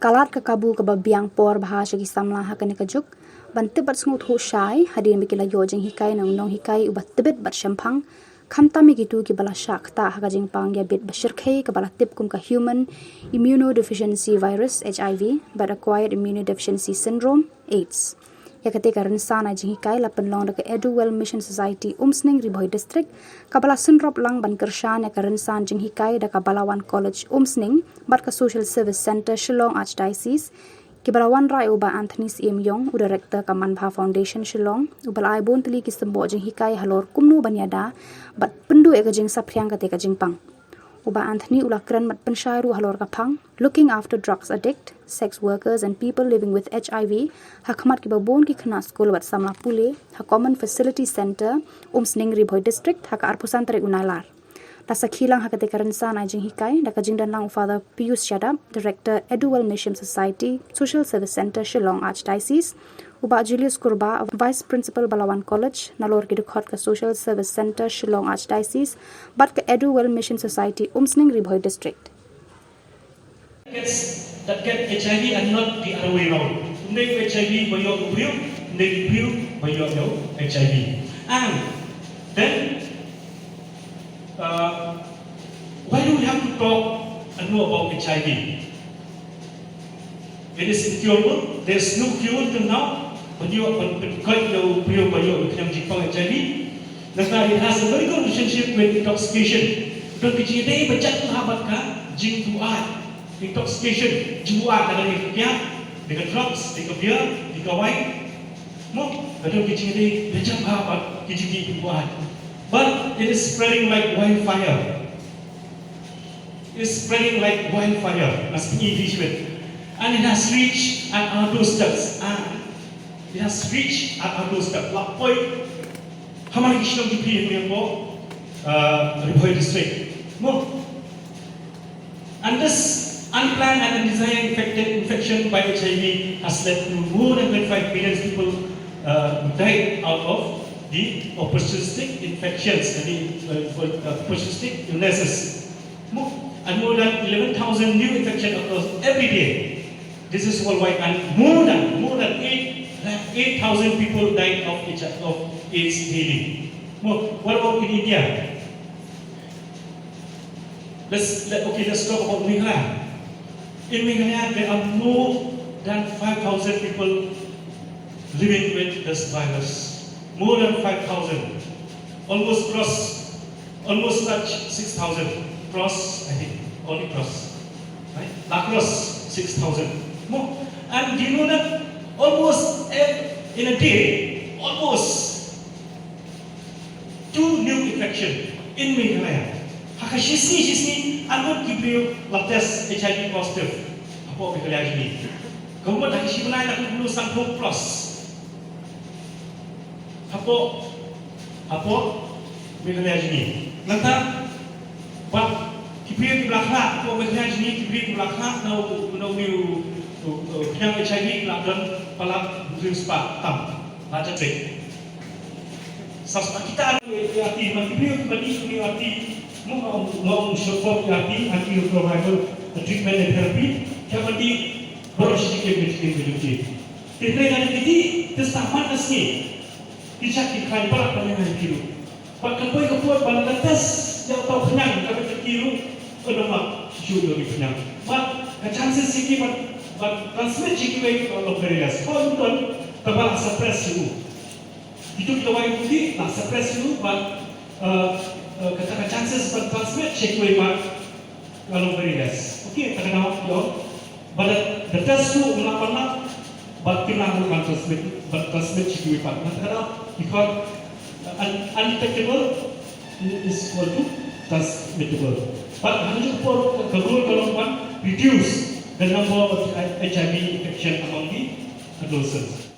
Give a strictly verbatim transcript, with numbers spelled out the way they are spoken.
Ka lad ka kabu kaba biang por bha sha ki samla ha kane ka juk ban tip bad sngewthuh shai hadien ba ki la ïoh jinghikai na u nonghikai uba tbit bad shemphang, khamtam ïa kito kiba la shah ktah ha ka jingpang ïa bit ba shyrkhei kaba la tip kum ka human immunodeficiency virus, H I V, bad acquired immunodeficiency syndrome, AIDS. Ïa kata ka rynsan ai jinghikai la pynlong da ka Eduwell Mission Society Umsning, Ri Bhoi District, kaba la synrop lang ban kyrshan ïa ka rynsan jinghikai da ka Balawan College Umsning bad ka Social Service Centre Shillong Archdiocese, kiba la wanrah ïa u Bah Anthony Siem Yong, u Director ka Manbha Foundation Shillong, uba la ai bun tylli ki symboh jinghikai halor kumno ban ïada bad pynduh ïa ka jingsaphriang kata ka jingpang. U Bah Anthony u la kren bad pynshai ruh halor ka phang Looking After Drugs Addict, Sex Workers and People Living with H I V ha khmat kiba bun ki khynnah skul bad samla pule ha Common Facility Centre, Umsning, Ri Bhoi District, ha ka arphew san tarik u Nailar. La sakhi lang ha kata ka rynsan ai jinghikai da ka jingdon lang u Father Pius Shadap, Director, Eduwell Mission Society, Social Service Centre, Shillong Archdiocese, u Bah Julius Kurbah, Vice Principal, Balawan College, nalor ki dkhot ka Social Service Centre, Shillong Archdiocese, bad ka Eduwell Mission Society Umsning, Ri Bhoi District. Gets, that get H I V and not the other way around. Ym dei H I V ba ïoh u briew, ym dei u briew ba ïoh, ïoh H I V. And then, uh, why do we have to talk and know about H I V? It is incurable. There's no cure till now. Ban ïoh, ban, ban koit ïa u briew ba ïoh ïa ka jingpang H I V. Nangta it has a very good relationship with intoxication. Don ka jingïadei ba jat bha bad ka jingbuaid. Intoxication, jingbuaid, ka don ka kiad, da ka drugs, da ka beer, da ka wine. Mo, ka don ka jingïadei ba jat bha bad ka jingbuaid. But it is spreading like wildfire. Is spreading like wildfire. Nga sngewthuh. And it has reached at our doorsteps. And it has reached at our doorstep. La poi ha man ki shnong ki phi ha Myanmar, uh, Ri Bhoi District. Mo. And this unplanned and undesired infected, infection by H I V has led to more than twenty-five million people, uh, who died out of the opportunistic infections, the, uh, uh, opportunistic illnesses. Mo-, and more than eleven thousand new infection occurs every day. This is worldwide, and more than, more than eight, eight thousand people died of H I V, of AIDS daily. Mo-, what about in India? Let's, let, okay, let's talk about Meghalaya. In Meghalaya, there are more than five thousand people living with this virus. More than five thousand. Almost cross, almost touch six thousand. Cross, I think, only cross. Right? La cross six thousand. Mo-, and do you know that almost ev-, in a day, almost two new infection in Meghalaya. Ha ka shisngi, shisngi, arngut ki briew la test H I V positive hapoh Meghalaya jong ngi. Ka mut ha ka shi bnai la kut blues sanphew plus. Hapoh, hapoh Meghalaya jong ngi. Nangta, bad ki briew kiba la khlad hapoh Meghalaya jong ngi, ki briew kiba la khlad na u, na une u, u, u, khñiang H I V la don palat hynriew spah tam. La jatbeit. Sa spah kita ïa ti, ma ki briew kiba dih ïa ti, mo nga ong, nga ong short form ïa ti, antiretroviral treatment and therapy, kiba dih baroh shi jingim, jingim, jingim. Te hynrei lada ki dih, te sa man ka sngi ki shah ki khlaiñ palat ban ïa ki ruh. Bad ka poi ka poi ban da test ïa uta u khñiang, ka beit ka ki ruh, ka dang mat shuh ïa ki khñiang. Bad ka chances ïa ki ban, ban transmit sha kiwei ka long very less. Hooid, ym don, kaba la suppress ïa u. Kito ki dawai ruh ki la suppress ïa u bad, eh, eh, kata ka chances ban transmit sha kiwei pat ka long very less. Okay, kata ka daw ïa u. Bad the, the test ruh ym lah ban lap bad kim lah ruh ban transmit, ban transmit sha kiwei pat. Kata ka daw, because, eh, un-, undetectable is equal to transmittable. Bad ha kajuh ka por ka goal ka long ban reduce the number of H I V infection among the adolescents.